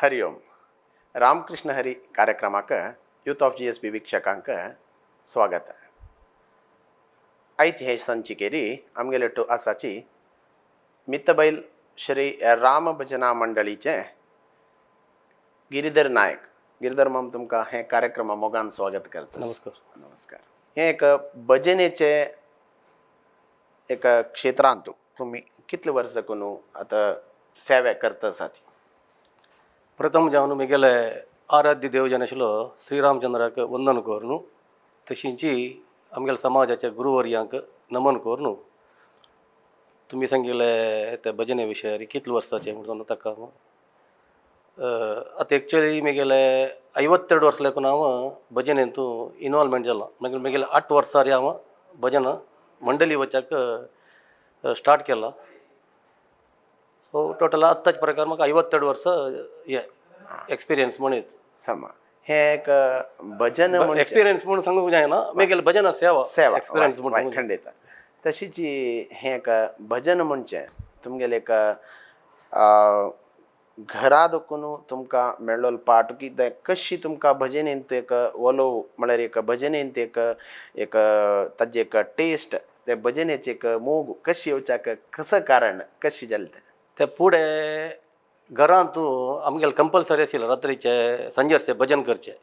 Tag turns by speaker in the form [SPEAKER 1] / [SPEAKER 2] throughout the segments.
[SPEAKER 1] हरि ओम. रामकृष्ण हरी कार्यक्रमाक youth of GSB वीक्षकांक स्वागत. आयची हे संचिकेरी आमगेले टू आसाची मित्तबैल श्री राम भजना मंडळीचे गिरीधर नायक. गिरीधर माम, तुमकां हे कार्यक्रमा मोगान स्वागत करता.
[SPEAKER 2] नमस्कार.
[SPEAKER 1] नमस्कार. हे एक भजनेचे एक क्षेत्रांत तुमी कितले वर्सां करून आतां सेवा करता आसात?
[SPEAKER 2] प्रथम जावन म्हगेले आराध्य देव जेन्ना आशिल्लो श्रीरामचंद्राक वंदन करून, तशींची आमगेल्या समाजाच्या गुरुवर्यांक नमन करून, तुमी सांगिल्ले ते भजने विशयार कितले वर्साचे म्हणून ताका हांव आतां एक्चुअली म्हगेले 52 वर्स लेखून हांव भजनेंतू इनवॉल्वमेंट जाला. मागीर म्हगेले 8 वर्सां हांव भजन मंडळी वच्याक स्टार्ट केला. सो टोटल आत्ताच्या प्रकार म्हाका 52 वर्सां हे एक्सपिरियन्स म्हणीत.
[SPEAKER 1] समा, हे एक भजन म्हणजे
[SPEAKER 2] एक्सपिरियन्स म्हणून सांगूंक जायना, म्हगेले भजन सेवा.
[SPEAKER 1] सेवा.
[SPEAKER 2] एक्सपिरियन्स म्हणून सांगूंक.
[SPEAKER 1] खंडित. तशीच हें एक भजन म्हणजे तुमगेले एक घरा देखून तुमकां मेळ्ळो पाठ की ते कशी तुमकां भजनेंत एक ओलोव, म्हळ्यार एक भजनेंत एक एक ताजें एक टेस्ट, ते भजनेचे एक मोग कशी येवच्याक कसं कारण कशी जालें तें?
[SPEAKER 2] ते फुडें घरांत आमगेले कंपल्सरी आशिल्लें रात्रीचे संजेरचे भजन करचें.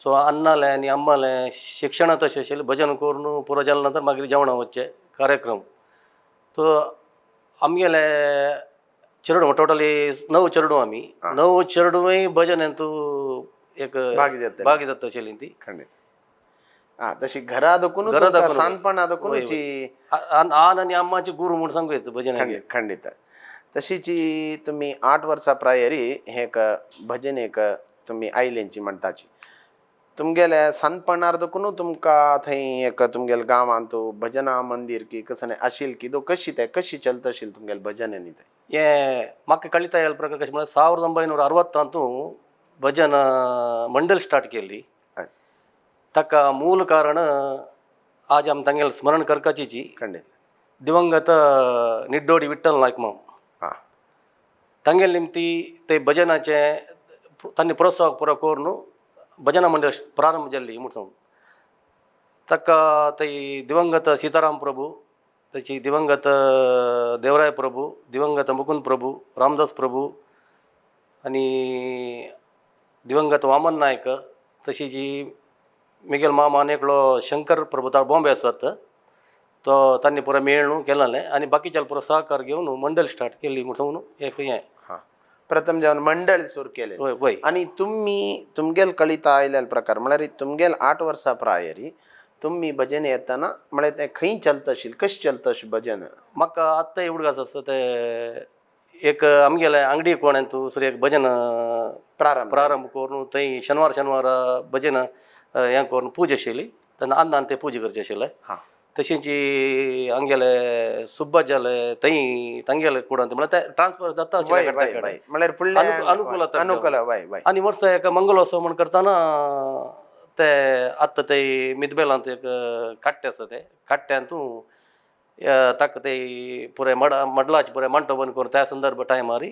[SPEAKER 2] सो अण्णालें आनी अम्मालें शिक्षण तशें आशिल्लें, भजन करून पुरो जालें नंतर मागीर जेवणाक वचचें कार्यक्रम. तो आमगेले चेडूं टोटली णव चेडूं, आमी 9 चेडूंय भजन तूं एक
[SPEAKER 1] भाग जातालीं.
[SPEAKER 2] भाग जाता आशिल्लीं ती.
[SPEAKER 1] खंडीत. आं, तशी घरा देखून
[SPEAKER 2] घरा देखून.
[SPEAKER 1] सानपणा देखून
[SPEAKER 2] आन आनी अम्माचे गुरू म्हूण सांगू येता भजन.
[SPEAKER 1] खंडीत खंडीत. तशीच तुमी 8 वर्सां प्रायरी हे एक भजन एक तुमी आयलेंची म्हणटाची, तुमगेले सानपणार देखून तुमकां थंय एक तुमगेले गांवांत भजना मंदिर की कसं आशिल की दो कशी ते कशी चलता आशिल तुमगेले भजन न्ही ते?
[SPEAKER 2] हे म्हाका कळिता येयल्या प्रकार कशें म्हळ्यार 1960 भजन मंडळ स्टार्ट केल्ली. ताका मूल कारण आज आमी तांगेलें स्मरण करपाचीची. दिवंगत निड्डोडी विठ्ठल नायक माम. तांगेले निमती ते भजनाचें तांणी प्रोत्साहन पुरो करून भजना मंडळ प्रारंभ जाल्ली म्हूण सांगू. ताका थंय दिवंगत सीताराम प्रभू, ताची दिवंगत देवराय प्रभू, दिवंगत मुकुंद प्रभू, रामदास प्रभू आनी दिवंगत वामन नायक, तशी जी मिगेल मामा आनी एकलो शंकर प्रभू तो बॉम्बे आसात, तो तांणी पुरो मेळून केलेलें आनी बाकीच्या पुरो सहकार घेवन मंडळ स्टार्ट केली म्हूण सांगून एक हें.
[SPEAKER 1] हां, प्रथम जेवण मंडळ सुरू केले.
[SPEAKER 2] वय वय
[SPEAKER 1] आणि तुम्ही तुमगेल कळिता आयलेले प्रकार म्हळ्यार तुमगेल 8 वर्सां प्रायरी तुम्ही भजन येताना म्हळ्यार तें खंय चलता आशिल्लें, कशें चलता अशें भजन?
[SPEAKER 2] म्हाका आत्तां उडगास आसा ते एक आमगेले अंगडी कोण दुसरें एक भजन
[SPEAKER 1] प्रारंभ.
[SPEAKER 2] प्रारंभ करून थंय शेनवार शेनवार भजन हें करून पूजा आशिल्ली तेन्ना अन्नान ते पूजा करचे आशिल्ले. तशेंच हांगेले सुब्बा जाले थंय तांगेले कुडांत म्हळ्यार ते ट्रान्सफर जाता आशिल्लें.
[SPEAKER 1] वय वय वय म्हळ्यार फुडले
[SPEAKER 2] अनुकूल जाता.
[SPEAKER 1] अनुकूल, वय वय.
[SPEAKER 2] आनी वर्सा एक मंगलोत्सव म्हण करतना ते आत्तां ते मितबेलांत एक काट्टें आसा, ते काट्ट्यांतू ताका ते पुराय मड मडलाचे पुराय मांडो बंद करून त्या संदर्भ टायमार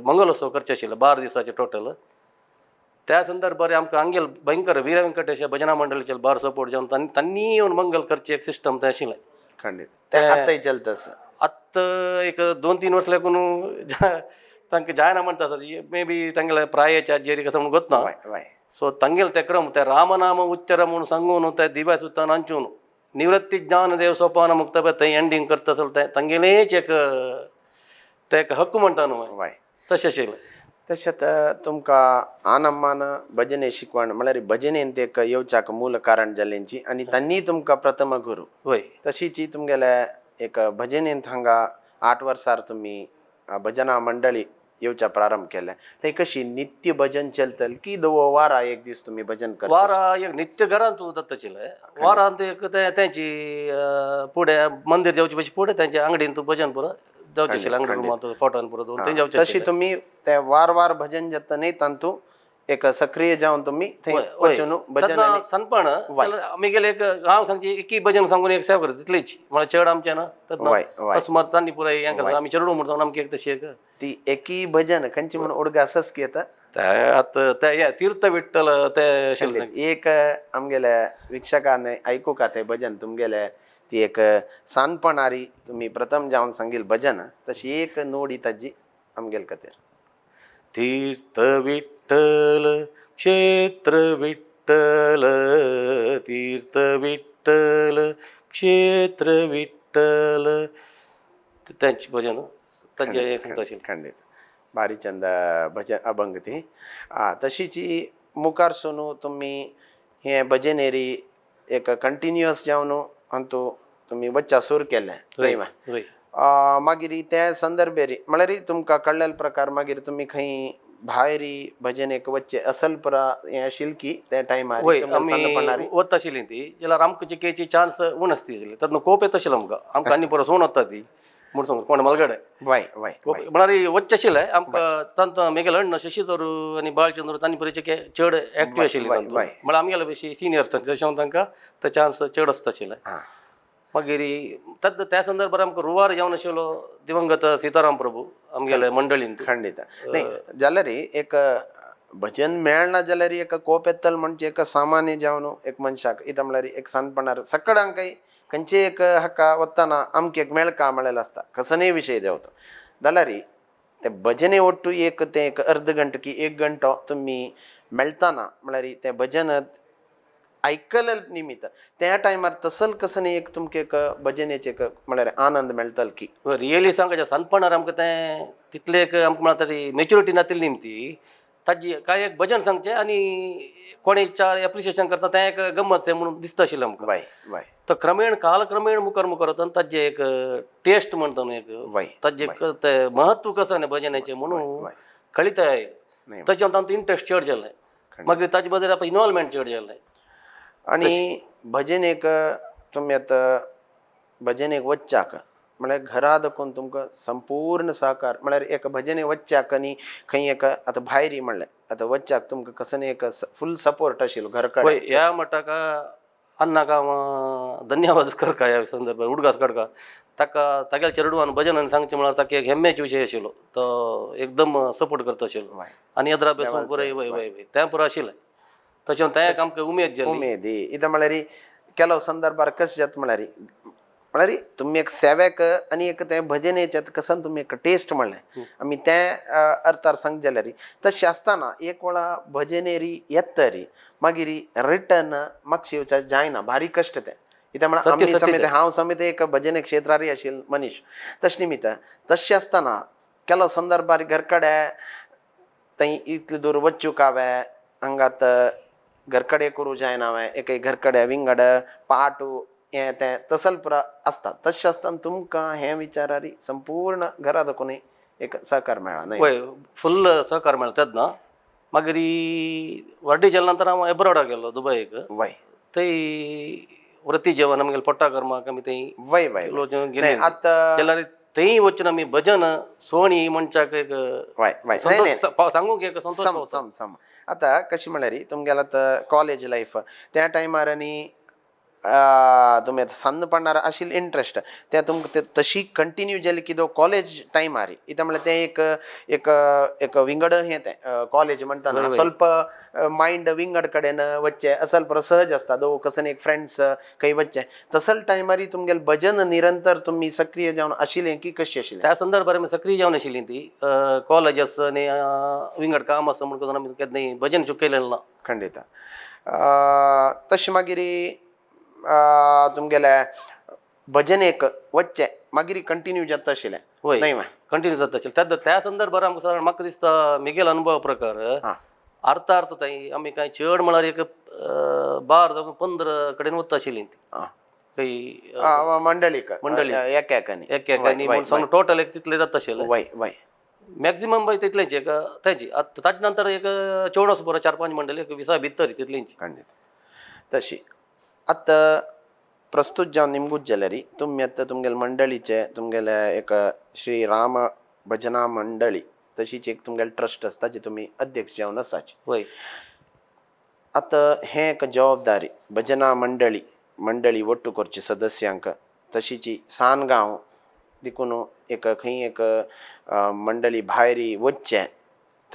[SPEAKER 2] मंगलोत्सव करचे आशिल्ले 12 दिसाचे टोटल. त्या संदर्भार आमकां हांगेल भयंकर वीर व्यंकटेश भजना मंडळीचे बार सपोर्ट जावन तांणी तांणी येवन मंगल करचे एक सिस्टम थंय आशिल्लें.
[SPEAKER 1] खंडीत. ते आतांय चलता आसा?
[SPEAKER 2] आत्तां एक 2-3 वर्स लागून तांकां जायना म्हणटा आसा, मे बी तांगेले प्रायच्या जेरी कसो म्हणून गोतना.
[SPEAKER 1] वय वय
[SPEAKER 2] सो तांगेले ते क्रम ते रामनाम उच्चार म्हणून सांगून ते दिव्या सुतान हांचून निवृत्ती ज्ञान देव सोपान मुक्त थंय एंडींग करता आसलो तें तांगेलेच एक ते एक हक्क म्हणटा न्हू, तशें आशिल्लें.
[SPEAKER 1] तशेंच तुमकां आनम्मान भजने शिकवण म्हळ्यार भजनेंत एक येवच्याक मूल कारण जालेंची आनी तांणी तुमकां प्रथम गुरू. तशीच तुमगेले एक भजनेंत हांगा 8 वर्सार तुमी भजना मंडळी येवच्या प्रारंभ केलें, थंय कशी नित्य भजन चलतल की दो वारा एक दीस तुमी भजन करता?
[SPEAKER 2] वारा एक नित्य घरांत जाता आशिल्लें. वारांत एक ते तेंची फुडें मंदीर जावचे पयलीं फुडें तेंच्या आंगडीन भजन पुरो जावचें आशिल्लें, अंगडी रुमांत फोटोन पुरो दवरून थंय जावचें.
[SPEAKER 1] तशी तुमी ते वार वार भजन जाता न्ही, तांतू एक सक्रिय जावन तुमी थंय वचून भजन.
[SPEAKER 2] तेन्ना सनपण आमी गेले एक हांव सांगची एकी भजन सांगून एक सेवा करता तितलीच, म्हळ्यार चड आमचें ना.
[SPEAKER 1] वय वय
[SPEAKER 2] तेन्ना सुमार तांणी पुराय हें करता आमी चेडूं म्हूण सांगून आमकां एक तशी एक
[SPEAKER 1] ती एकी भजन खंयची म्हणून उडगासच की येता.
[SPEAKER 2] आतां ते हे तीर्थ विठ्ठल ते आशिल्लें.
[SPEAKER 1] एक आमगेले वीक्षकान आयकूका ते भजन तुमगेले ती एक सानपणारी तुमी प्रथम जावन सांगील भजन तशी एक नोडी ताजी आमगेल खातीर.
[SPEAKER 2] तीर्थ विठ्ठल क्षेत्र विठ्ठल तीर्थ विठ्ठल क्षेत्र विठ्ठल, तेंच भजन ताजें हें सांगता आशिल्लें.
[SPEAKER 1] खंडीत भारी चंद भजन अभंग ती. आ तशीची मुखार सोनू तुमी हे भजनेरी एक कंटिन्युअस जावन अंतू तुमी वच्चा सूर केलें न्हय मा?
[SPEAKER 2] वय.
[SPEAKER 1] मागीर त्या संदर्भेरी म्हळ्यार तुमकां कळ्ळेल प्रकार मागीर तुमी खंय भायरी भजनेक वच्चे असल पुरा हें आशिल्लें की त्या टायमार
[SPEAKER 2] वय,
[SPEAKER 1] सन्नपणार?
[SPEAKER 2] आमी वता आशिल्ली ती जाल्यार आमकां चिकेची चान्स उण आसती आशिल्ली, तेन्ना कोप येता आशिल्लो आमकां, आमकां आनी परस उण वता ती म्हूण सांगू कोण मलगडे
[SPEAKER 1] वय वय
[SPEAKER 2] कोप म्हळ्यार वच्चे आशिल्लें आमकां. तांकां मेगेले अण्ण शशीधर आनी बाळचंद्र तांणी बरी चिके चड एक्टीव आशिल्ली तांतून. म्हळ्यार आमगेले बेशी सिनियर तशें तांकां ते चान्स चड आसता आशिल्ले. मागीर तद् त्या संदर्भार आमकां रुवार जावन आशिल्लो दिवंगत सीताराम प्रभू आमगेले मंडळीन.
[SPEAKER 1] खंडीत न्ही जाल्यार एक भजन मेळना जाल्यार एक कोप येतल म्हणजे एक सामान्य जावन एक मनशाक इत म्हळ्यार एक सानपणार सकडांकय खंयचे एक हक्का वतना आमकां एक मेळका म्हळ्ळेलें आसता कसनय विशय जावं तो, जाल्यार ते भजने ಒಟ್ಟು एक तें एक अर्द घंटो की एक घंटो तुमी मेळतना म्हळ्यार तें भजन आयकले निमित्त त्या टायमार तसल कसनय एक तुमकां एक भजनेचें एक म्हळ्यार आनंद मेळटलो की.
[SPEAKER 2] रियली सांगचे सानपणार आमकां तें तितलें एक आमकां म्हळ्यार तरी मेच्युरिटी नातिल्ली निमती ताजी कांय एक भजन सांगचें आनी कोणी चार एप्रिशिएशन करता तें एक गम्मत म्हणून दिसता आशिल्लें आमकां.
[SPEAKER 1] वय वय
[SPEAKER 2] तो क्रमेण कालक्रमेण मुखार मुखार वता ताजें एक टेस्ट म्हणटा न्हू एक ताजें एक तें महत्व कसो न्ही भजनाचें म्हणून कळीत
[SPEAKER 1] न्ही.
[SPEAKER 2] ताजें तांचो इंट्रस्ट चड जालें, मागीर ताजे बद्दल आतां इनवॉल्वमेंट चड जालें.
[SPEAKER 1] आनी भजनेक तुमी आतां भजनेक वच्चाक म्हळ्यार घरा दाखोवन तुमकां संपूर्ण सहकार म्हळ्यार एक भजने वच्चाक आनी खंय एक आतां भायरी म्हणलें आतां वच्चाक तुमकां कसो एक फूल सपोर्ट आशिल्लो घर कडेन?
[SPEAKER 2] पळय ह्या म्हणटा अन्नाक हांव धन्यवाद करका ह्या संदर्भार उडगास काडका ताका, तागेल्या चेडवान भजनान सांगचें म्हळ्यार ताका एक हेम्मेचो विशय आशिल्लो, तो एकदम सपोर्ट करता आशिल्लो आनी येद्रा बेसून पुराय. वय वय वय, तें पुरो आशिल्लें तशें तें एक आमकां उमेद जाली.
[SPEAKER 1] उमेदी इतां म्हळ्यार ಕೆಲವು संदर्भार कशें जाता म्हळ्यार म्हळ्यार तुमी एक सेवेक आनी एक तें भजनेचें कसन तुमी एक टेस्ट म्हणलें आमी तें अर्थार सांग जाल्यार तशें आसतना एक वेळा भजनेरी येतरी मागीर रिटर्न मागशी वचपाक जायना, भारी कश्ट तें. कित्याक म्हळ्यार आमी समेत हांव समेत एक भजने क्षेत्रारी आशिल्लो मनीस तशें निमित्त तशें आसतना ಕೆಲವು संदर्भार घर कडेन थंय इतले दूर वचूंक हांवें हांगात घर कडेन करूं जायना, हांवें एक घर कडेन विंगड पाट हें तें तसल पुरा आसता. तशें आसतना तुमकां हें विचारारी संपूर्ण घरा दाखोवन एक सहकार मेळ्ळा न्हय?
[SPEAKER 2] वय, फुल सहकार मेळ्ळा तेन्ना. मागीर वर्डी जाले नंतर हांव एब्रोडाक गेलो दुबयक. थंय व्रती जेवण आमगेलें पोट्टा कर्माक आमी थंय
[SPEAKER 1] वय वय
[SPEAKER 2] गेले.
[SPEAKER 1] आतां
[SPEAKER 2] जाल्यार थंय वचून आमी भजन सोणी मनशाक एक
[SPEAKER 1] वय वय
[SPEAKER 2] संतोष सांगूंक एक संतोष.
[SPEAKER 1] सम सम सम आतां कशें म्हळ्यार तुमगेलें आतां कॉलेज लायफ त्या टायमार आनी तुमी आतां सन्नपणार आशिल्लें इंट्रस्ट तें तुमकां तें तशी कंटिन्यू जाली की दो कॉलेज टायमार कित्याक म्हळ्यार तें एक एक एक विंगड हें तें कॉलेज म्हणटाना ಸ್ವಲ್ಪ मायंड विंगड कडेन वच्चें असल पुरो सहज आसता दो कसन एक फ्रेंड्स खंय वच्चें तसल टायमार तुमगेलें भजन निरंतर तुमी सक्रीय जावन आशिल्लें की कशें आशिल्लें?
[SPEAKER 2] त्या संदर्भार आमी सक्रीय जावन आशिल्ली ती कॉलेज आसा आनी विंगड काम आसा म्हणून आमी केन्नाय भजन चुकयलें ना.
[SPEAKER 1] खंडीत. तशें मागीर तुमगेलें भजनेक वच्चें मागीर कंटिन्यू जाता आशिल्लें न्हय मा?
[SPEAKER 2] कंटिन्यू जाता आशिल्लें त्या त्या संदर्भार आमकां सादारण म्हाका दिसता मिगेल अनुभव प्रकार अर्थ अर्थ थंय आमी कांय चड म्हळ्यार एक 12 जावं 15 कडेन वता आशिल्लीं ती खंय
[SPEAKER 1] मंडळीक
[SPEAKER 2] मंडळीक.
[SPEAKER 1] एकांनी
[SPEAKER 2] एक एक आनी म्हूण सांग टोटल एक तितलें जाता आशिल्लें.
[SPEAKER 1] वय वय
[SPEAKER 2] मॅक्झिमम बाय तितलेंच एक तेजी. आतां ताजे नंतर एक चेवडास बरो 4-5 मंडळी एक विसा भितर तितलींच.
[SPEAKER 1] खंडीत. तशी आतां प्रस्तूत जावन निमगूच जाल्यार तुमी आतां तुमगेले मंडळीचे तुमगेले एक श्री राम भजना मंडळी तशीच एक तुमगेले ट्रस्ट आसता जे तुमी अध्यक्ष जावन आसाचे.
[SPEAKER 2] वय.
[SPEAKER 1] आतां हें एक जबाबदारी भजना मंडळी मंडळी ಒಟ್ಟು करची सदस्यांक तशीची सान गांव देखून एक खंय एक मंडळी भायर वचचें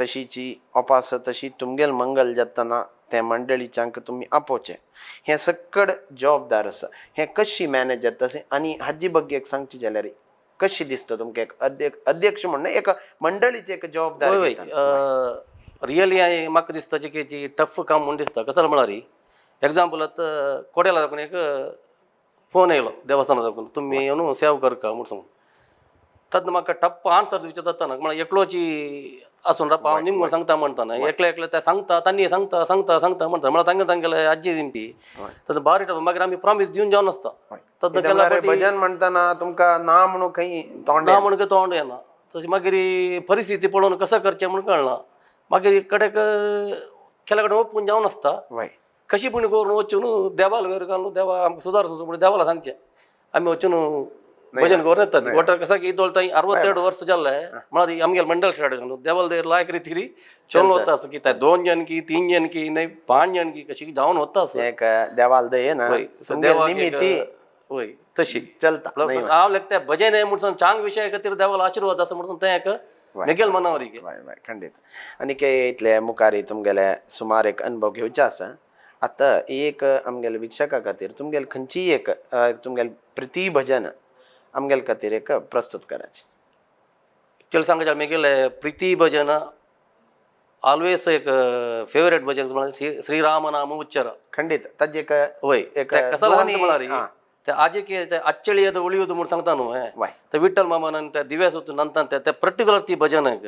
[SPEAKER 1] तशीची अपास तशी तुमगेल मंगल जातना त्या मंडळीच्यांक तुमी आपोवचें हें सक्कड जबाबदार आसा. हें कशी मॅनेज जाता तशें आनी हाजी ಬಗ್ಗೆ एक सांगची जाल्यार कशी दिसता तुमकां एक अध्यक्ष म्हणून एक मंडळीची एक जबाबदारी
[SPEAKER 2] वय
[SPEAKER 1] घेतना?
[SPEAKER 2] वय, रियली हांवें म्हाका दिसता की जी टफ काम म्हूण दिसता. कसो म्हळ्यार एग्जाम्पल आतां कोडेला दाखून एक फोन येयलो देवस्थाना दाखून तुमी येवन सेव करका म्हूण सांगून. तेन्ना म्हाका टप्प आन्सर दिवचें जाता ना, म्हळ्यार एकलोची आसून राव हांव निमगो सांगता म्हणटा ना, एकले एकले ते सांगता तांणी सांगता सांगता सांगता म्हणटा, म्हळ्यार तांगे तांगेले आजी दिमपी तेन्ना बारी टप. मागीर आमी प्रॉमीस दिवन जावन आसता तेन्ना
[SPEAKER 1] कित्याक
[SPEAKER 2] केला
[SPEAKER 1] भजन म्हणटाना तुमकां ना म्हणून खंय तोंड
[SPEAKER 2] ना म्हणून तोंड येना. तशें मागीर परिस्थिती पळोवन कसो करचें म्हूण कळना. मागीर कडेक केल्या कडेन ओपून जावन आसता कशी पूण करून वचून देवाल वयर घालून देवा आमकां सुदारचो म्हणून देवाला सांगचें आमी वचून भजन करून येतात. वटर कसा की दोळता 62 वर्स जाल्ले म्हळ्यार आमगेले मंडळ स्टार्ट घालून देवाल देर लायक रितीरी चलून वता आसा की ते 2 जण की 3 जण की न्हय 5 जण की कशी जावन वता आसा.
[SPEAKER 1] एक देवाल दये ना
[SPEAKER 2] वय
[SPEAKER 1] तुमगेल निमित्ती
[SPEAKER 2] वय तशी
[SPEAKER 1] चलता.
[SPEAKER 2] हांव लेगता भजन हें म्हणून चांग विशय खातीर देवालो आशिर्वाद आसा म्हणून तें एक मेगेल मनावर.
[SPEAKER 1] वय वय, खंडीत. आनी इतले मुखार तुमगेले सुमार एक अनुभव घेवचे आसा. आतां एक आमगेले वीक्षका खातीर तुमगेले खंयचीय एक तुमगेले प्रिती भजन आमगेले खातीर एक प्रस्तुत करायची.
[SPEAKER 2] एक्चुअली सांगता जाल्यार मेगेले प्रिती भजन ऑलवेज एक फेवरेट भजन म्हळ्यार श्रीराम नाम उच्चार.
[SPEAKER 1] खंडीत ताजे एक
[SPEAKER 2] वय
[SPEAKER 1] एक
[SPEAKER 2] ते कसाला सांगता
[SPEAKER 1] दोनी
[SPEAKER 2] म्हळ्यार ते आजे की ते अच्चळी उळयुद म्हूण सांगता न्हू हें ते विठ्ठल मामान त्या दिव्या सोतून नंतर ते पर्टिक्युलर ती भजन एक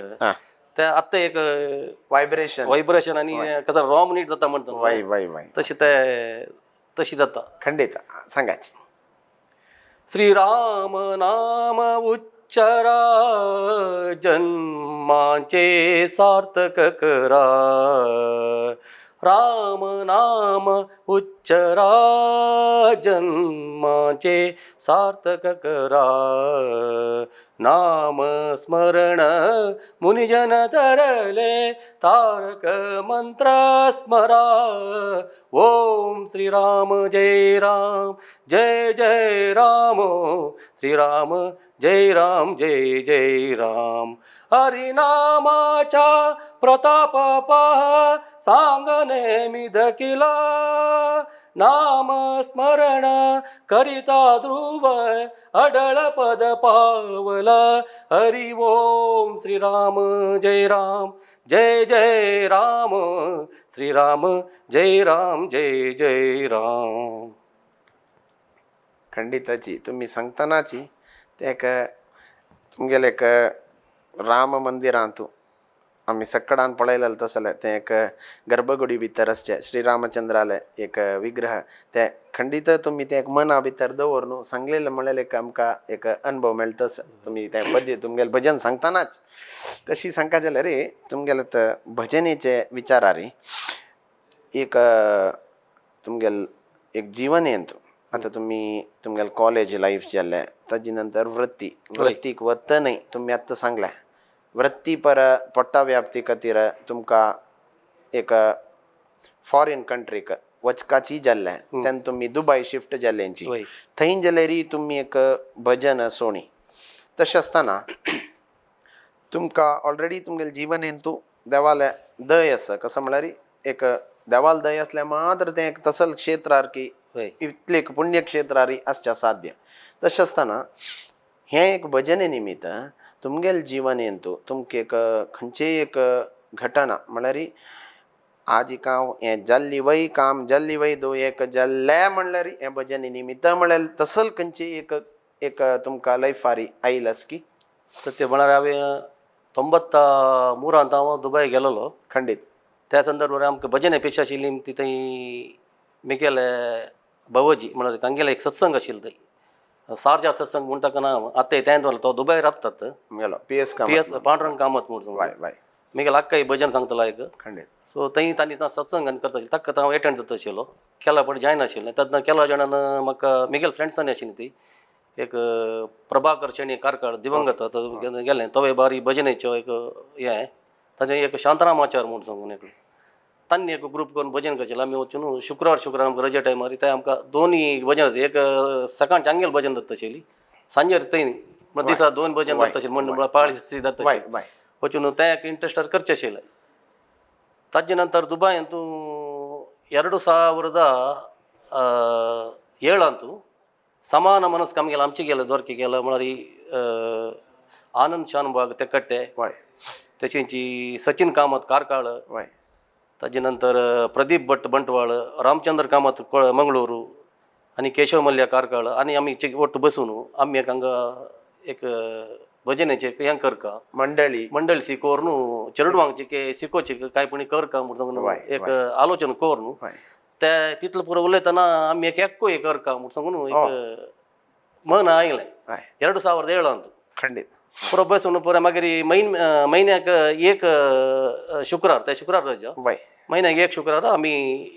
[SPEAKER 2] ते आत्तां एक
[SPEAKER 1] वायब्रेशन
[SPEAKER 2] वायब्रेशन आनी कसो रोम नीट जाता म्हणटा
[SPEAKER 1] वय वय वय
[SPEAKER 2] तशें ते तशी जाता.
[SPEAKER 1] खंडीत सांगाची.
[SPEAKER 2] श्रीराम नाम उच्चरा जन्माचे सार्थक करा, राम नाम उच्चरा जन्माचे सार्थक करा, नाम स्मरण मुनिजन तरले तारक मंत्र स्मरा, ओम श्रीराम जय राम जय जय राम, श्रीराम जय राम जय जय राम, हरिनामाच्या प्रताप पहा सांगणे मी दकिला, नाम स्मरण करिता ध्रुव अडळ पद पावला, हरि ओम श्रीराम जय राम जय जय राम, श्रीराम जय राम जय जय राम.
[SPEAKER 1] खंडिताची तुम्ही सांगतानाची ते एक तुमगेले एक राम मंदिरांतू आमी सक्कडान पळयलेलें तसलें तें एक गर्भगुडी भितर आसचें श्रीरामचंद्रालें एक विग्रह तें खंडीत तुमी तें एक मना भितर दवर न्हू सांगलेलें म्हणलें एक आमकां एक अनुभव मेळटच तुमी तें पद्य तुमगेलें भजन सांगतानाच. तशी सांगता जाल्यार रे तुमगेलें ते भजनेचे विचारार एक तुमगेलें एक जीवन येंत आतां तुमी तुमगेलें कॉलेज लायफ जालें ताजे नंतर वृत्ती वृत्तीक वतनय तुमी आत्तां सांगलें वृत्ती पर पोट्टा व्याप्ती खातीर तुमकां एक फॉरेन कंट्रीक वचकाची जाल्लें तेन्ना तुमी दुबय शिफ्ट जाल्यांची थंय जाल्यार तुमी एक भजन सोणी तशें आसतना तुमकां ऑलरेडी तुमगेलें जीवन हेतू देवालें दय आसा कसो म्हळ्यार एक देवाल दय आसल्यार मात्र तें एक तसल क्षेत्रार की इतलें एक पुण्यक्षेत्रार आसचें साध्य. तशें आसतना हें एक भजने निमित्त तुमगेलें जीवन हेतू तुमकां एक खंयचेय एक घटना म्हळ्यार आज एक हांव हें जाल्ली वय काम जाल्ली वय दो एक जाल्लें म्हणल्यार हें भजने निमित्त म्हळ्यार तसल खंयची एक एक तुमकां लायफारी आयलास की?
[SPEAKER 2] सत्य म्हळ्यार हांवें 93 हांव दुबय गेलेलो.
[SPEAKER 1] खंडीत.
[SPEAKER 2] त्या संदर्भार आमकां भजन पेश आशिल्ली ती थंय मिगेले भवजी म्हळ्यार तांगेले एक सत्संग आशिल्लो थंय सारजा सत्संग म्हूण ताका नांव आतां तें दवरलें. तो दुबय राबतात
[SPEAKER 1] गेलो P S
[SPEAKER 2] P S Pandurang Kamat म्हूण
[SPEAKER 1] वय वय
[SPEAKER 2] मिगेले अक्काय भजन सांगतालो एक.
[SPEAKER 1] खंडीत.
[SPEAKER 2] सो थंय तांणी सत्संग आनी करता ताका हांव एटँड जाता आशिल्लो केला पण जायनाशिल्लें तेन्ना केला जाणान म्हाका मिगेल फ्रेंड्सांनी आशिल्ली ती एक प्रभाकर शेणी कारकाळ दिवंगत गेलें तोवय बारी भजनेच्यो एक हें ताजें एक शांतरामाचार म्हूण सांगून एक तांणी एक ग्रूप करून भजन करचें आमी वचून शुक्रार शुक्रार आमकां रजे टायमार ते आमकां दोनूय भजन जाता. एक सकाळचें आमगेलें भजन जाता आशिल्ली सांजेर थंय म्हळ्यार दिसा 2 भजन जाता आशिल्लें म्हण पाळी जाता. वचून तें एक इंट्रस्टार करचें आशिल्लें. ताजे नंतर दुबायंतू 2007 समान मनस्क आमगेलें आमचें गेलें द्वारके गेलें म्हळ्यार आनंद शानभाग तेकट्टे, तशेंची सचिन कामत कार्काळ, ताजे नंतर प्रदीप भट बंटवाळ, रामचंद्र कामत मंगळुरू आनी केशव मल्ल्या कार्काळ आनी आमी ಒಟ್ಟು बसून आमी एक हांगा एक भजनेचें एक हें करका
[SPEAKER 1] मंडळी
[SPEAKER 2] मंडळी शिकोवन चेडवांक शिकोवचें कांय पणी करका म्हूण एक आलोचन करून ते तितलो पुरो उलयतना आमी एक एक्को एक करका म्हूण सांगून एक मन आयलें 2007.
[SPEAKER 1] खंडीत
[SPEAKER 2] पुरो बसून पुरो मागीर म्हयन्याक एक शुक्रार, त्या शुक्रार रजा, म्हयन्याक एक शुक्रार आमी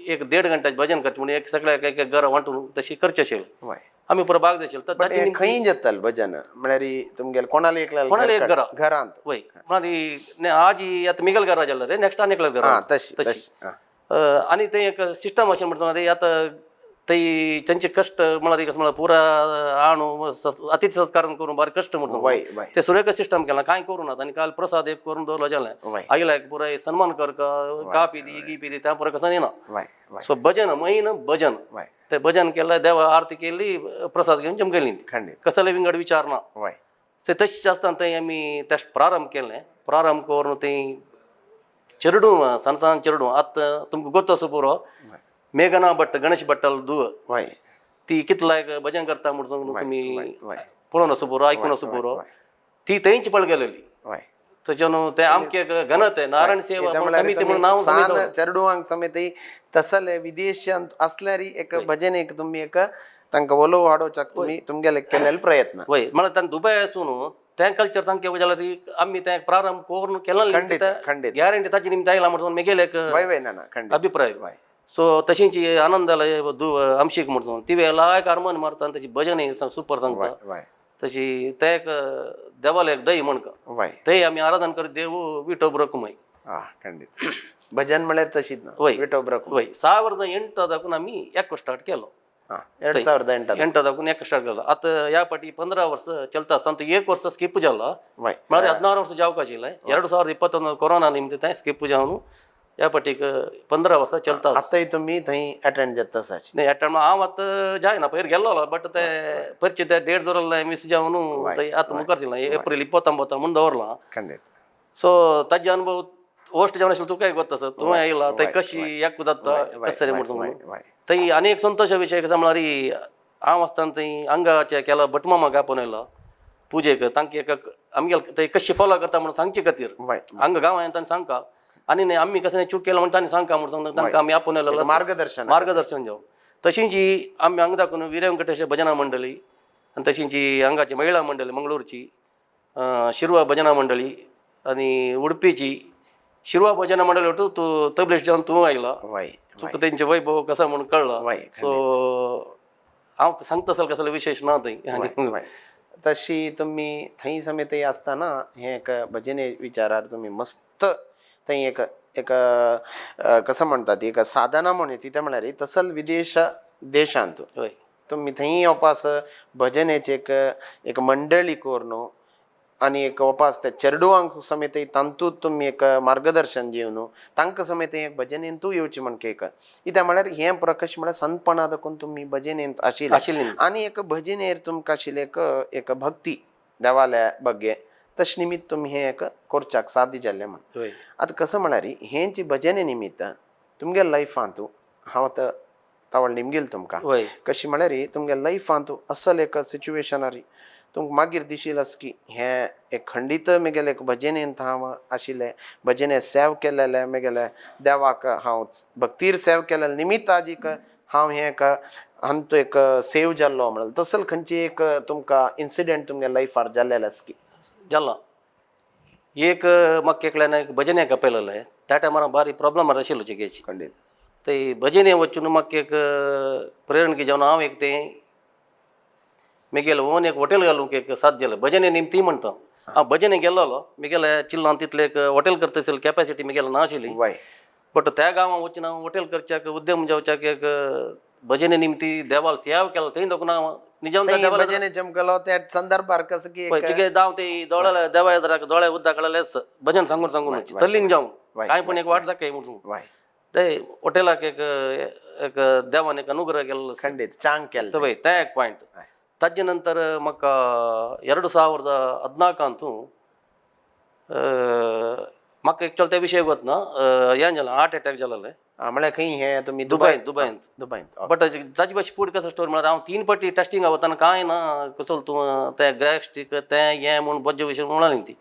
[SPEAKER 2] एक 1.5 घंट्याचें भजन करचें म्हणून एक सगळ्याक एक एक घरां वांटून तशी करचें आशिल्लें. आमी पुरो भाग जाय आशिल्लें.
[SPEAKER 1] बट खंय जातालें भजन म्हळ्यार तुमगेले कोणाले एकल्या
[SPEAKER 2] कोणाले एक घरा
[SPEAKER 1] घरांत?
[SPEAKER 2] वय, म्हळ्यार आज आतां मिगल घरा जालें रे, नेक्स्ट आनी एकल्या घरा
[SPEAKER 1] तशी तशी.
[SPEAKER 2] आनी तें एक सिस्टम अशें म्हणटा आतां थंय तेंचे कश्ट म्हळ्यार कसं म्हळ्यार पुरा आणू अतिथी सत्कार करून बारीक कश्ट म्हणून ते सुरेख सिस्टम केला कांय करूं नात आनी काल प्रसाद एक करून दवरलो जालें. आयला एक पुराय सन्मान करका, कापी दी गी पी दी त्या पुराय कसं येना. सो भजन मैन भजन ते भजन केलें, देवा आरती केली, प्रसाद घेवन जमकेली, कसले विंगड विचार ना. सो तशें आसतना थंय आमी तशें प्रारंभ केलें. प्रारंभ करून थंय चेरडूं सण सण चेरडूं आतां तुमकां गोत्त आसा पुरो मेघना भट्ट गणेश भट्टाल धुव ती कितला एक भजन करता म्हूण सांगून तुमी पळोवन आसा पुरो, आयकून आसा पुरो. ती थंयच पळ गेलेली. तशें न्हू तें आमचें एक गणत नारायण सेवा समिती म्हणून नांव
[SPEAKER 1] सान चेडवांक समेत तसले विदेशांत असल्यार एक भजन एक तुमी एक तांकां ओलोव हाडोवच्याक तुमी तुमगेले केलेले प्रयत्न.
[SPEAKER 2] वय, म्हळ्यार तांकां दुबय आसून तें कल्चर तांकां जाल्यार आमी तें प्रारंभ करून केला
[SPEAKER 1] खंडीत
[SPEAKER 2] गॅरंटी ताची निमतां आयला म्हणून मेगेले एक अभिप्राय. सो तशींच आनंदाले आमशीक म्हणून ती लायक हार्मोन मारता आनी तशी भजन सुपर सांगता. तशी तें एक देवाले एक दही म्हणका थंय आमी आराधन करत देव विठोब रखुमाई.
[SPEAKER 1] खंडीत भजन म्हळ्यार तशीच ना
[SPEAKER 2] वय
[SPEAKER 1] विठोब रखुमाई.
[SPEAKER 2] वय, 2008 आमी एकको स्टार्ट केलो.
[SPEAKER 1] 2008
[SPEAKER 2] 8 एकको स्टार्ट केलो. आतां ह्या फाटी 15 वर्स चलता आसतना एक वर्स स्कीप जाला, म्हळ्यार 16 वर्स जावंक आशिल्लें. 2021 कोरोना निमतां तें स्कीप जावन ह्या फाटीक 15 वर्सां चलता.
[SPEAKER 1] आतांय तुमी थंय अटेंड जाता आसा?
[SPEAKER 2] न्ही अटेंड हांव आतां जायना, पयर गेल्लो बट तें परचे ते डेट दवरलें मिस जावन थंय आतां मुखार सरलें एप्रील 29 म्हूण दवरलां.
[SPEAKER 1] खंडीत.
[SPEAKER 2] सो ताजे अनुभव होस्ट जावन आशिल्लो तुकाय गोत्त आसा, तूं आयला थंय कशी एकू जाता कशें म्हूण सांगून थंय आनी एक संतोशा विशय कशें म्हळ्यार हांव आसतना थंय हांगाचे केला भटमामाक आपोवन आयलो पुजेक. तांकां एक आमगेले थंय कशी फॉलो करता म्हणून सांगचे खातीर हांगा गांवांत तांणी सांगका आनी न्ही आमी कशें चूक केलां म्हण तांणी सांगका म्हूण सांगता तांकां आमी आपोवन आयलेलो
[SPEAKER 1] मार्गदर्शन
[SPEAKER 2] मार्गदर्शन जावं. तशींच ही आमी हांगा दाखोवन वीर व्यंकटेश भजना मंडळी आनी तशींच ही हांगाची महिळा मंडळी मंगळूरची शिरवा भजना मंडळी आनी उडपीची शिरवा भजना मंडळी तूं तूं तबलेश जावन तूं आयला, तुका तेंचे वैभव कसा म्हणून कळ्ळा. सो हांव सांगता असल कसलो विशेश ना थंय.
[SPEAKER 1] तशी तुमी थंय समेत आसतना हें एक भजने विचारार तुमी मस्त थंय एक एक कसं म्हणतात एक साधना म्हणून ती म्हळ्यार तसल विदेश देशांत तुमी थंय येवपास भजनेचे एक एक मंडळी करून आनी एक वपास त्या चेडवांक समेत तांतूत तुमी एक मार्गदर्शन दिवन तांकां समेत एक भजनेंतूय येवची म्हण एक कित्याक म्हळ्यार हें प्रकश म्हळ्यार संतपणा दाखोवन तुमी भजनेंत आशिल्ले आनी एक भजनेर तुमकां आशिल्लें एक एक भक्ती देवाल्या बग्गे तशें निमित्त तुमी हें एक करच्याक साध्य जाल्लें म्हण. आतां कसं म्हळ्यार हें जी भजने निमित्त तुमगे लायफांत हांव आतां तावळ निमगेल तुमकां कशी म्हळ्यार तुमगे लायफांत असल एक सिच्युएशनार तुमकां मागीर दिशील आस की हें एक खंडीत म्हगेलें एक भजनेंत हांव आशिल्लें, भजने सेव केलेलें म्हगेलें देवाक हांव भक्तीर सेव केलेलें निमित्त आज एक हांव हें एक हांतू एक सेव जाल्लो म्हणल्यार तसल खंयची एक तुमकां इन्सिडंट तुमगे लायफार जाल्लेलें आस की?
[SPEAKER 2] जाला एक म्हाका एकल्यान एक भजनेक आपयलेलें. त्या टायमार बारी प्रोब्लम आशिल्लो चिकेची.
[SPEAKER 1] खंडीत.
[SPEAKER 2] ते भजने वचून म्हाका एक प्रेरणा की जावन हांव एक तें म्हगेलें ओन एक हॉटेल घालूंक एक साथ जालें. भजने निमती म्हणटा हांव भजने गेल्लो म्हगेले चिल्लान तितलें एक हॉटेल करता आशिल्ली कॅपेसिटी म्हगेले ना आशिल्ली. बट त्या गांवांत वचून हांव हॉटेल करच्याक उद्यम जावच्याक एक भजने निमती देवाल सेव केलो थंय दाखोवन हांव निजाम
[SPEAKER 1] थंय भजने चमकलो त्या संदर्भार कसं की एक
[SPEAKER 2] तुगे जावं ते दोळ्याला देवा येदराक दोळे उद्दा कळलेस भजन सांगून सांगून तल्लीन जावं काय पण एक वाट दाखय म्हणून
[SPEAKER 1] वाय
[SPEAKER 2] ते हॉटेलाक एक एक देवान एक अनुग्रह केल्लो आसा.
[SPEAKER 1] खंडीत चांग केलं
[SPEAKER 2] वय ते एक पॉयंट. ताजे नंतर म्हाका 2014 अंतू म्हाका एक्चुअल त्या विशय वतना हें जालें, हार्ट अटॅक जालेलें.
[SPEAKER 1] म्हळ्यार खंय हे तुमी?
[SPEAKER 2] दुबय, दुबयंत.
[SPEAKER 1] दुबयंत.
[SPEAKER 2] बट ताजे भाशेन फुडें कसो स्टोरी म्हळ्यार हांव 3 पटी टेस्टिंगा वतना कांय ना कसो तूं तें गॅस्ट्रीक तें हें म्हूण बज्जे विशय म्हणाली ती.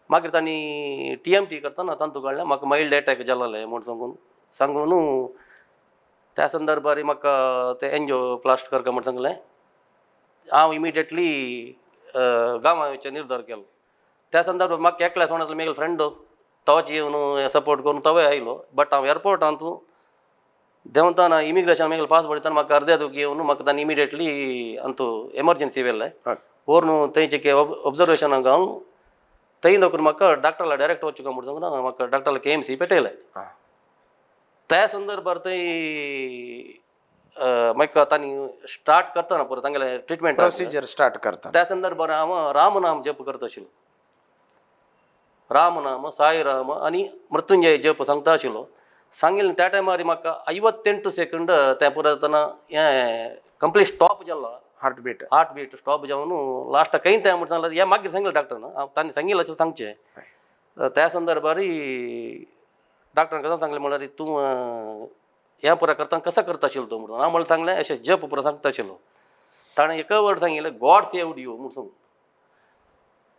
[SPEAKER 2] मागीर तांणी TMT करतना तांतू कळ्ळें म्हाका मायल्ड अटॅक जालेलें म्हूण सांगून सांगून त्या संदर्भार म्हाका तें एनजिओ प्लास्ट करका म्हूण सांगलें. हांव इमिडिएटली गांवां वचचें निर्धार केलो. त्या संदर्भार म्हाका एकल्या सोडून म्हगेलो फ्रेंड तोच येवन सपोर्ट करून तोवूय आयलो. बट हांव एअरपोर्टांतू देंवतना इमिग्रेशन म्हगेलो पासपोर्ट दितना म्हाका अर्दे दुखी येवन म्हाका तांणी इमिडिएटली अंतू एमर्जन्सी व्हेलें. व्हरून थंयचे ऑब्जर्वेशनाक हांव थंय दवरून म्हाका डॉक्टरला डायरेक्ट वचूं म्हूण सांगून म्हाका डॉक्टरला KMC पेटयलें. त्या संदर्भार थंय म्हाका तांणी स्टार्ट करतना पुरो तांगेलें ट्रिटमेंट
[SPEAKER 1] प्रोसिजर स्टार्ट करता.
[SPEAKER 2] त्या संदर्भार हांव रामनाम जप करता आशिल्लो. रामनाम साई राम आनी मृत्युंजय जप सांगता आशिल्लो. सांगिल्लें त्या टायमार म्हाका 58 सेकंड तें पुरो जातना हें कंप्लीट स्टॉप जालो.
[SPEAKER 1] हार्टबीट.
[SPEAKER 2] हार्ट बीट स्टॉप जावन लास्ट खंय तें म्हूण सांगलें हें मागीर सांगलें डॉक्टरान तांणी सांगिल्लें अशें सांगचें. त्या संदर्भार डॉक्टरान कसो सांगलें म्हणल्यार तूं हें पुरो करता कसो करता आशिल्लो तूं म्हणून. हांव म्हणल्यार सांगलें अशें जप पुरो सांगता आशिल्लो. ताणें एक वर्ड सांगिल्लें गॉड सेव्ड you म्हूण सांगून.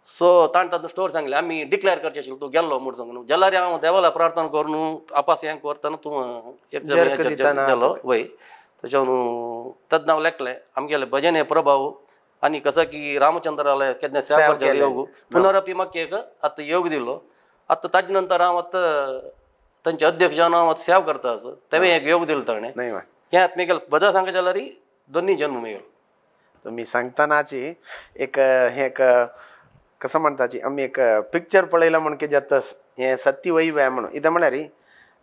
[SPEAKER 2] सो ताणें तातूंत स्टोरी सांगली आमी डिक्लेअर करचें आशिल्लो तूं गेल्लो म्हूण सांगून. जाल्यार हांव देवाला प्रार्थना करून आपास हें करतना तूं एक जालो वय. तशें तेन्ना हांव लेखलें आमगेलें भजन हे प्रभाव आनी कसो की रामचंद्राले केन्ना सेवा करचें योग पुनरपी म्हाका एक आतां योग दिलो. आतां ताजे नंतर हांव आतां तांचे अध्यक्ष जावन हांव आतां सेवा करता आसा. तेवें एक योग दिलो ताणें. हें आतां म्हगेलें बदल सांगचें जाल्यार दोनी जन्म मेळ्ळो.
[SPEAKER 1] तुमी सांगतानाची एक हें एक कसं म्हणटाची आमी एक पिक्चर पळयलां म्हण कितें जाता हें सत्य वैव म्हणून. कितें म्हळ्यार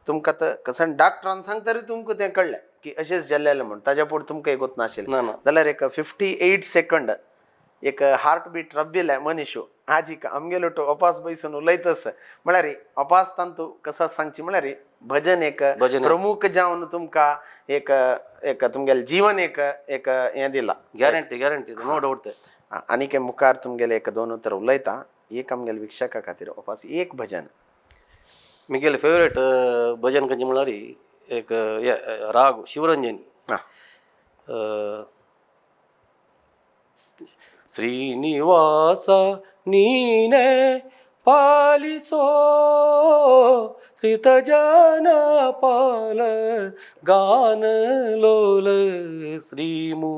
[SPEAKER 1] तुमकां आतां कसं डॉक्टरान सांगतरी तुमकां तें कळ्ळें की अशेंच जाल्लें म्हूण. ताज्या फुडें तुमकां एक वचनाशिल्लें जाल्यार एक 58 सेकंड एक हार्टबीट रब्बिलें मनीश आजीक आमगेलो तो अपास बैसून उलयतस म्हळ्यार अपास तांतू कसो सांगची म्हळ्यार भजन एक प्रमुख जावन तुमकां एक एक तुमगेलें जीवन एक एक हें दिलां.
[SPEAKER 2] गॅरंटी गॅरंटी नो डावट तें.
[SPEAKER 1] आनीक मुखार तुमगेले एक दोन उतर उलयता एक आमगेले वीक्षका खातीर अपास एक भजन.
[SPEAKER 2] म्हगेलें फेवरेट भजन खंयचें म्हणल्यार एक राग शिवरंजनी. श्रीनिवासा नीने पालिसो श्रीतजन पाल गान लोल श्रीमुकुंदने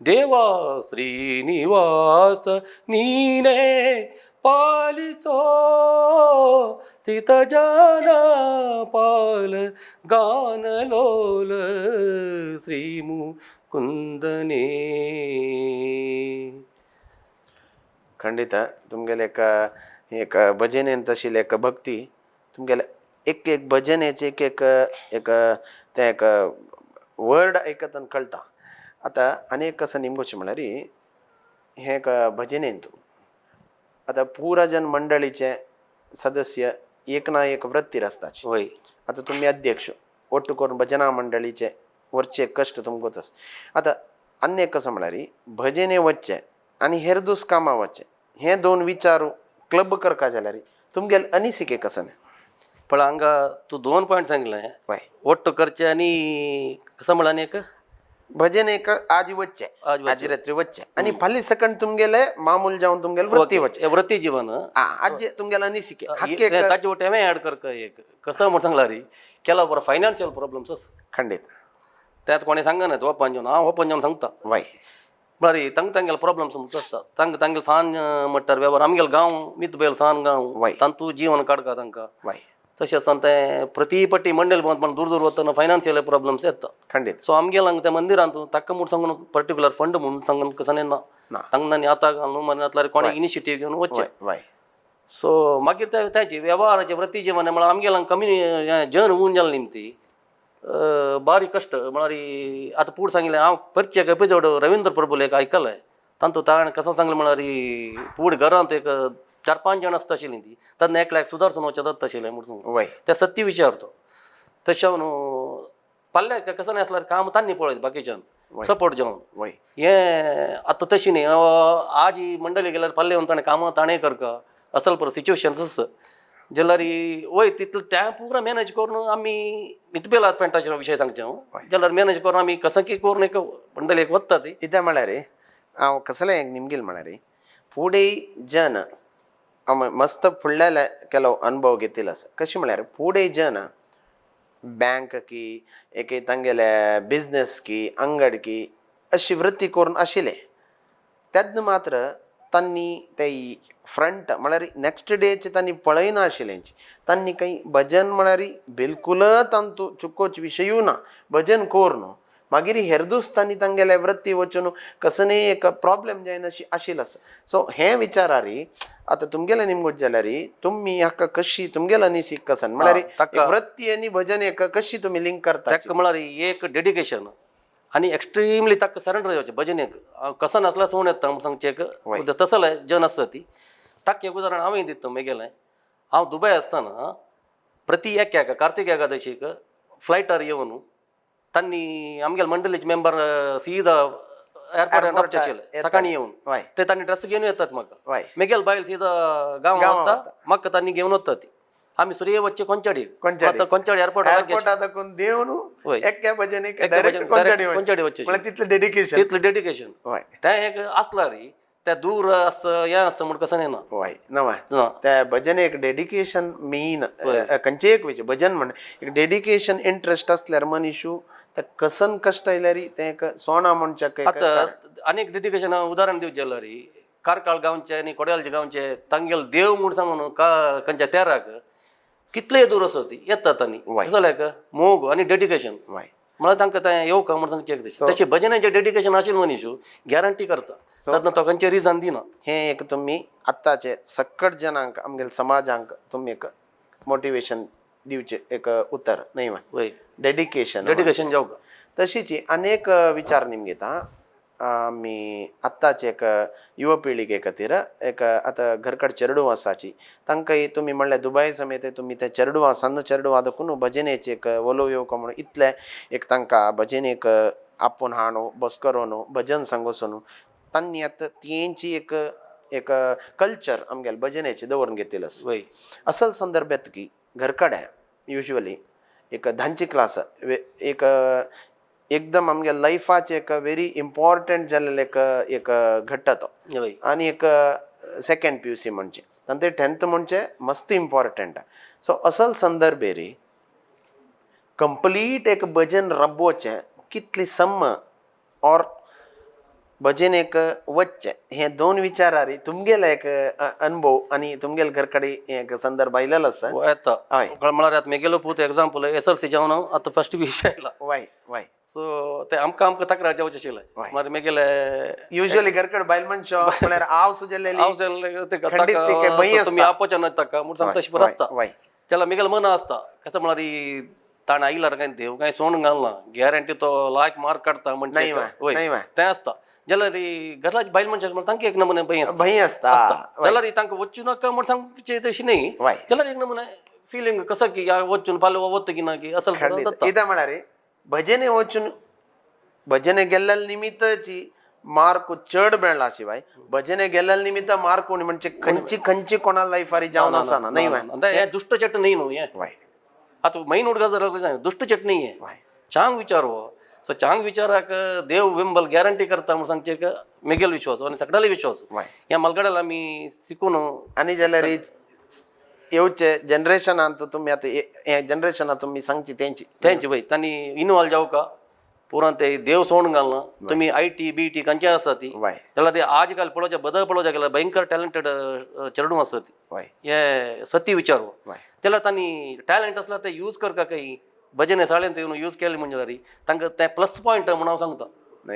[SPEAKER 2] देवा श्रीनिवास नीने पालिसो श्रीतजन पाल गान लोल श्रीमुकुंदने.
[SPEAKER 1] खंडित तुमगेले एक एक भजनेन तशी एक भक्ती तुमगेले एक एक भजनेचे एक एक एक तें एक वर्ड आयकतना कळटा. आतां आनी एक कसं निमगोचें म्हळ्यार हें एक भजनेंत आतां पुराजन मंडळीचे सदस्य एक ना एक वृत्तीर आसताची.
[SPEAKER 2] वय.
[SPEAKER 1] आतां तुमी अध्यक्ष ಒಟ್ಟು करून भजना मंडळीचे वरचे कश्ट तुमकां आसा. आतां आनी एक कसं म्हळ्यार भजने वचचें आनी हेर दूस कामां वचचें हे दोन विचार क्लब करका जाल्यार तुमगेले अनिसिके कसं?
[SPEAKER 2] पण हांगा तूं दोन पॉयंट सांगलें.
[SPEAKER 1] वय.
[SPEAKER 2] ಒಟ್ಟು करचें आनी कसं म्हळ्यार एक
[SPEAKER 1] भजन एक आज वचचें आज रात्री वचचें आनी फाल्यां सकण तुमगेले मामूल जावन तुमगेले वृत्ती वचचें.
[SPEAKER 2] वृत्ती जीवन.
[SPEAKER 1] आज तुमगेले अनिसिके हक्के
[SPEAKER 2] ताजे वटेन हांवें ऍड करका एक कसं म्हण सांगला रे केला बरो फायनान्शियल प्रॉब्लम्स.
[SPEAKER 1] खंडीत.
[SPEAKER 2] त्यात कोणें सांगना ओपन जावन हांव ओपन जावन सांगता.
[SPEAKER 1] वय.
[SPEAKER 2] म्हळ्यार तांकां तांगेले प्रॉब्लम्स म्हणटा आसता तांकां तांगेले सान म्हणटार वेव्हार आमगेलो गांव मीत बैल सान गांव तांतू जीवन काडका तांकां.
[SPEAKER 1] वय.
[SPEAKER 2] तशें आसतना तें प्रती पट्टी मंडळ पण दूर दूर वतना फायनान्शियल प्रॉब्लम्स येता.
[SPEAKER 1] खंडीत.
[SPEAKER 2] सो आमगेले हांगा त्या मंदिरांत ताका म्हूण सांगून पर्टिक्युलर फंड म्हूण सांगून कसं ना तांकां आनी आतां घालून मरणांतल्यार कोणें इनिशिएटीव घेवन वचचें.
[SPEAKER 1] वय.
[SPEAKER 2] सो मागीर ते तांचे वेव्हाराचे वृत्ती जीवन म्हळ्यार आमगेले हांगा कमी जन उण जालें निमती बारीक कश्ट म्हळ्यार आतां पूण सांगिल्लें हांव परचे एक एपिसोड रवींद्र प्रभुले एक आयकलें तांतू ताणें कसो सांगलें म्हळ्यार पूण घरांत एक 4-5 जाण आसता आशिल्लीं ती तेन्ना एकल्याक सुदारसून वचत जाता आशिल्लें म्हणून
[SPEAKER 1] वय
[SPEAKER 2] ते सत्य विचारतो तशें न्हू पाल्याक कसो नासल्यार आसल्यार काम तांणी पळयत बाकीच्यान सपोर्ट जावन
[SPEAKER 1] वय
[SPEAKER 2] हें आतां तशी न्ही आज ही मंडळी गेल्यार पाल्ले येवन ताणें कामां ताणें करका असल पर सिच्युएशन्स आसा जाल्यार वय तितलें तें पुरा मॅनेज करून आमी मितबेलात पेंटाचे विशय सांगचे हांव जाल्यार मॅनेज करून आमी कसं की करून एक मंडळीक वता ती
[SPEAKER 1] कितें म्हळ्यार हांव कसलें एक निमगील म्हळ्यार फुडें जन आमी मस्त फुडल्या केलो अनुभव घेतिल्लो आसा कशें म्हळ्यार फुडें जन बँक की एक तांगेले बिजनेस की अंगड की अशी वृत्ती करून आशिल्ले तेन्ना मात्र तांणी ते फ्रंट म्हळ्यार नेक्स्ट डेचे तांणी पळयनाशिल्लें तांणी काही भजन म्हळ्यार बिलकुल तांतू चुकोच विशयूय ना भजन कोर न्हू मागीर हेर दीस तांणी तांगेले वृत्ती वचून कसलेय एक प्रॉब्लेम जायना आशिल्लो आसा. सो हें विचारारी आतां तुमगेलें निमगूत जाल्यार तुमी हाका कशी तुमगेलो निशीक कसन म्हळ्यार वृत्ती आनी भजन एक कशी तुमी लिंक करता
[SPEAKER 2] ताका म्हळ्यार एक डेडिकेशन आनी एक्स्ट्रीमली ताका सरेंडर जावचें भजनेक कसो नासल्यार सोण येता म्हूण सांगचें एक तसलें जन आसता ती ताका एक उदाहरण हांवें दिता म्हगेलें हांव दुबय आसतना प्रति एकाक कार्तिक एकादशीक फ्लायटार येवन तांणी आमगेले मंडळीचे मेंबर सीधा एअरपोर्टार रावचे आशिल्ले सकाळीं येवन ते तांणी ड्रेस घेवन येतात म्हाका म्हगेले बायल सीधा गांवां वता म्हाका तांणी घेवन वता ती आमी सुरये वच्चे कोंचाडी आतां कोंचाडी एअरपोर्ट कोंचाडी वच्चे
[SPEAKER 1] तितलें डेडिकेशन
[SPEAKER 2] तितलें डेडिकेशन तें एक आसल्यार ते दूर आसा हें आसा म्हूण कसं ना
[SPEAKER 1] वय ना त्या भजन एक डेडिकेशन मेन खंयचे एक विशय भजन म्हण एक डेडिकेशन इंट्रस्ट आसल्यार मनीशू ते कसन कश्ट आयल्यार तें एक सोणा म्हणच्याक
[SPEAKER 2] आतां आनीक डेडिकेशन उदाहरण दिवचें जाल्यार कारकाळ गांवचे आनी कोड्यालचे गांवचे तांगेले देव म्हूण सांगून का खंयच्या तेराक कितलेय दूर आसत ती येतात आनी जाल्यार मोग आनी डेडिकेशन म्हळ्यार तांकां तें येवका म्हूण सांगचें एक तशें भजनाचें डेडिकेशन आशिल्लें मनीस गॅरंटी करता तेन्ना तो खंयचें रिजन दिना.
[SPEAKER 1] हें एक तुमी आतांचे सकट जनांक आमगेले समाजांक तुमी एक मोटिवेशन दिवचें एक उतर न्हय
[SPEAKER 2] वय
[SPEAKER 1] डेडिकेशन
[SPEAKER 2] डेडिकेशन जावका.
[SPEAKER 1] तशीच अनेक विचार निमगिता आमी आत्ताचे एक युवा पिळगे खातीर एक आतां घरकड चेडूं आसाची तांकां तुमी म्हणल्यार दुबय समेत तुमी ते चेडवां सन्न चेडवां देखून भजनेचे एक वोलो येवका म्हणून इतलें एक तांकां भजनेक आपोवन हाणू बस करून भजन सांगोसून तांणी आतां तेंची एक एक कल्चर आमगेले भजनेचे दवरून घेतिल्लो आसा. असल संदर्भ येता की घरकडेन युज्वली एक धांची क्लास एक एकदम आमगे लायफाचे एक व्हेरी इम्पॉर्टंट जाल्लें एक एक घट्ट तो आनी एक सेकंड PUC म्हणचे तांचे 10th म्हणचे मस्त इम्पॉर्टंट. सो असल संदर्भेरी कंप्लीट एक भजन रबोवचें कितली सम ऑर भजन एक वच्चें हे दोन विचारारी तुमगेले एक अनुभव आनी तुमगेले घर कडेन एक संदर्भ आयलेलो आसा.
[SPEAKER 2] येता म्हळ्यार आतां म्हगेलो पूत एग्जाम्पल SLC जावन आतां फर्स्ट विशय आयला.
[SPEAKER 1] वय वय
[SPEAKER 2] सो ते आमकां आमकां तक्रार जावचें आशिल्लें मागीर म्हगेले
[SPEAKER 1] युज्वली घरकडेन बायल मनशां म्हळ्यार हांव सुजेलेली
[SPEAKER 2] हांव जाल्ले तुमी आपोवचें ना ताका म्हूण सांगता तशें बरें आसता. त्याला म्हगेलें मन आसता कसो म्हळ्यार ताणें आयल्यार काय देव काय सोण घालना गॅरंटी तो लायक मार्क काडटा म्हणजे वय तें आसता. जाल्यार घराची बायल मनशाक म्हळ्यार तांकां एक नमुने भंय आसता
[SPEAKER 1] भंय आसता
[SPEAKER 2] जाल्यार तांकां वच्चू नाका म्हूण सांगचें तशें न्ही जाल्यार एक नमुने फिलींग कसो की वचून फाल्यां वता की ना की असो
[SPEAKER 1] कितें म्हळ्यार भजने वचून भजने गेल्ले निमित्तची मार्क चड मेळ्ळा शिवाय भजने गेल्ले निमित्त मार्क म्हणजे खंयची खंयची कोणा लायफारी जावन आसना न्ही
[SPEAKER 2] हें दुश्ट चट न्ही न्हू हें आतां मैन उडगा जाल्यार दुश्ट चट न्ही हें चांग विचार हो. सो चांग विचाराक देव विंबल गॅरंटी करता म्हूण सांगचें एक मेगेल विश्वास आनी सगळ्याले विश्वास ह्या मलगड्याला आमी शिकून
[SPEAKER 1] आनी जाल्यार येवचे जनरेशनान तुमी आतां हे जनरेशनान तुमी सांगची तेंची
[SPEAKER 2] तेंची पळय तांणी इनवॉल्व जावका पुरान ते देव सोडून घालना तुमी IT BT खंयचे आसा ती जाल्यार ते आज काल पळोवच्या बदल पळोवच्या गेल्यार भयंकर टॅलंटेड चेडूं आसा ती हे सती विचार हो जाल्यार तांणी टॅलंट आसल्यार ते यूज करका काही भजन साळेन ते यूज केले म्हणजे जाल्यार तांकां तें प्लस पॉयंट म्हणून हांव सांगता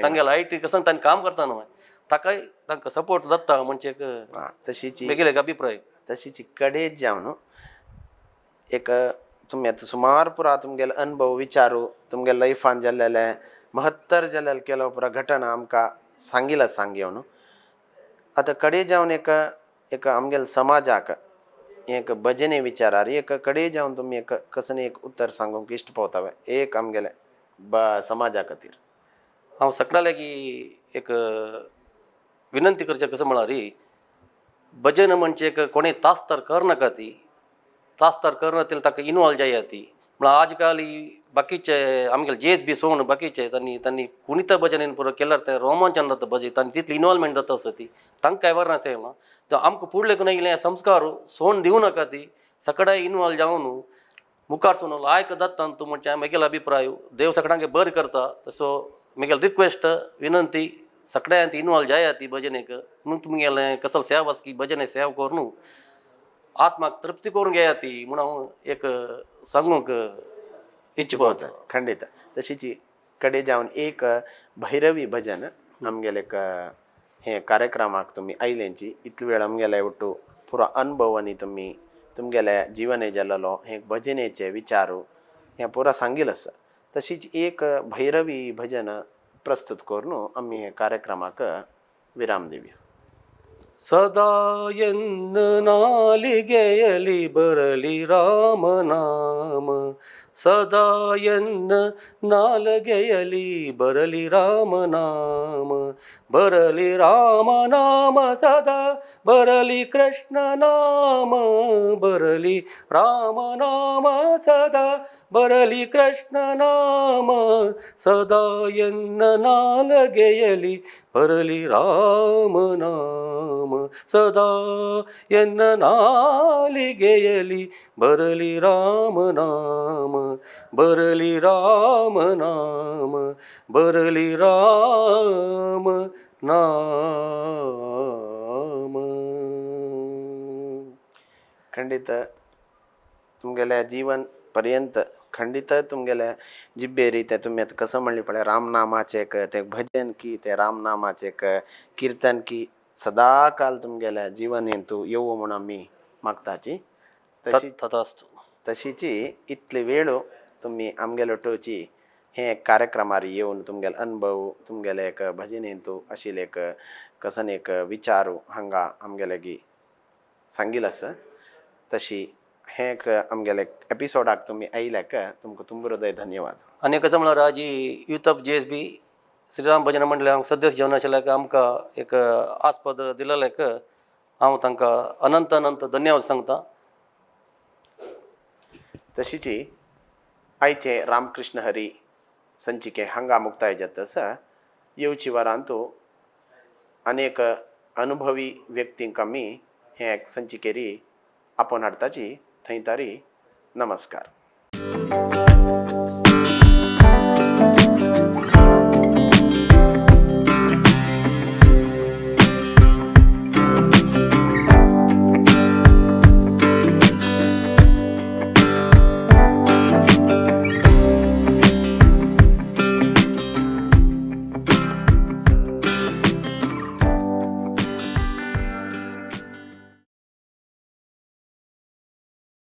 [SPEAKER 2] तांगेले IT कसं तांणी काम करता न्हय ताकाय तांकां सपोर्ट जाता म्हणजे एक
[SPEAKER 1] तशीची
[SPEAKER 2] मेगेले एक अभिप्राय
[SPEAKER 1] तशीची कडेच जावन एक तुमी आतां सुमार पुरा तुमगेले अनुभव विचारू तुमगे लायफान जाल्लेले महत्तर जाल्लेले केलो पुरा घटना आमकां सांगिला सांग न्हू. आतां कडे जावन एक एक आमगेले समाजाक एक भजने विचारार एक कडे जावन तुमी एक कसने एक उत्तर सांगूंक इश्ट पावतावे एक आमगेले समाजा खातीर.
[SPEAKER 2] हांव सगळ्या लागीं एक विनंती करचें कसो म्हळ्यार भजन म्हणजे एक कोणें तास तर करनाका ती तास तर करना तेल ताका इनवॉल्व जाय ती. म्हळ्यार आज काल बाकीचे आमगेले जेस बी सोण बाकीचे तांणी तांणी कुणीत भजन पुरो केल्यार तें रोमांचन जाता भजन तांणी तितली इनवॉल्वमेंट जाता आसता ती तांकां खबर नासता ना. तर आमकां फुडले कोण इल्लें संस्कार सोण दिवं नाका ती सगळ्या इनवॉल्व जावन मुखार सोन लायक जाता तूं म्हणजे म्हगेलो अभिप्राय देव सगळ्यांक बरें करता. तसो म्हगेलो रिक्वेस्ट विनंती सगळ्यांत इनवॉल्व जाया ती भजनेक म्हणून तुमगेलें कसल सेवा आसा की भजने सेवा करून आत्माक तृप्ती करून घेया ती म्हणून हांव एक सांगूंक इच्छा पावता.
[SPEAKER 1] खंडित. तशीच कडे जावन एक भैरवी भजन आमगेले एक हे कार्यक्रमाक तुमी आयलेंची इतलो वेळ आमगेले ಒಟ್ಟು पुरो अनुभव आनी तुमी तुमगेले जिवने जाल्लो हे भजनेचे विचारू हे पुरा सांगील आसा. तशीच एक भैरवी भजन प्रस्तुत करून आमी हे कार्यक्रमाक विराम दिवया.
[SPEAKER 2] ಸದಾ ಎನ್ನ ನಾಲಿಗೆಯಲಿ ಬರಲಿ ರಾಮನಾಮ, ಸದಾ ಎನ್ನ ನಾಲಿಗೆಯಲಿ ಬರಲಿ ರಾಮನಾಮ, ಬರಲಿ ರಾಮನಾಮ ಸದಾ ಬರಲಿ ಕೃಷ್ಣನಾಮ, ಬರಲಿ ರಾಮನಾಮ ಸದಾ ಬರಲಿ ಕೃಷ್ಣನಾಮ, ಸದಾ ಎನ್ನ ನಾಲಗೆಯಲಿ ಬರಲಿ ರಾಮನಾಮ, ಸದಾ ಎನ್ನ ನಾಲಿಗೆಯಲಿ ಬರಲಿ ರಾಮನಾಮ, ಬರಲಿ ರಾಮನಾಮ, ಬರಲಿ ರಾಮ ನಾಮ.
[SPEAKER 1] ಖಂಡಿತ तुमगेल्या जीवन पर्यंत खंडित तुमगेल्या जिब्बेरी ते तुमी आतां कसं म्हणली पळय रामनामाचें एक तें भजन की तें रामनामाचें एक किर्तन की सदा काल तुमगेल्या जिवन हेतू येवो म्हूण आमी मागताची. तशी
[SPEAKER 2] तथास्तु.
[SPEAKER 1] तशीची इतली वेळ तुमी आमगेले टोची हे कार्यक्रमार येवन तुमगेले अनुभव तुमगेले एक भजन हेतू आशिल्ले एक कसन एक विचारू हांगा आमगेले सांगील आसा. तशी हे एक आमगेले एपिसोडाक तुमी आयल्याक तुमकां तुमकां धन्यवाद.
[SPEAKER 2] आनी कसं म्हळ्यार आज youth of J S B Shriram भजन मंडळ सदस्य जावन आशिल्ल्याक आमकां एक आस्पद दिलेल्याक हांव तांकां अनंत अनंत धन्यवाद सांगता.
[SPEAKER 1] तशीची आयचे रामकृष्ण हरी संचिके हांगा मुक्ताय जाता आसा. येवची वरांतू अनेक अनुभवी व्यक्तींक आमी हे एक संचिकेरी आपोवन हाडताची. थंय तारी नमस्कार.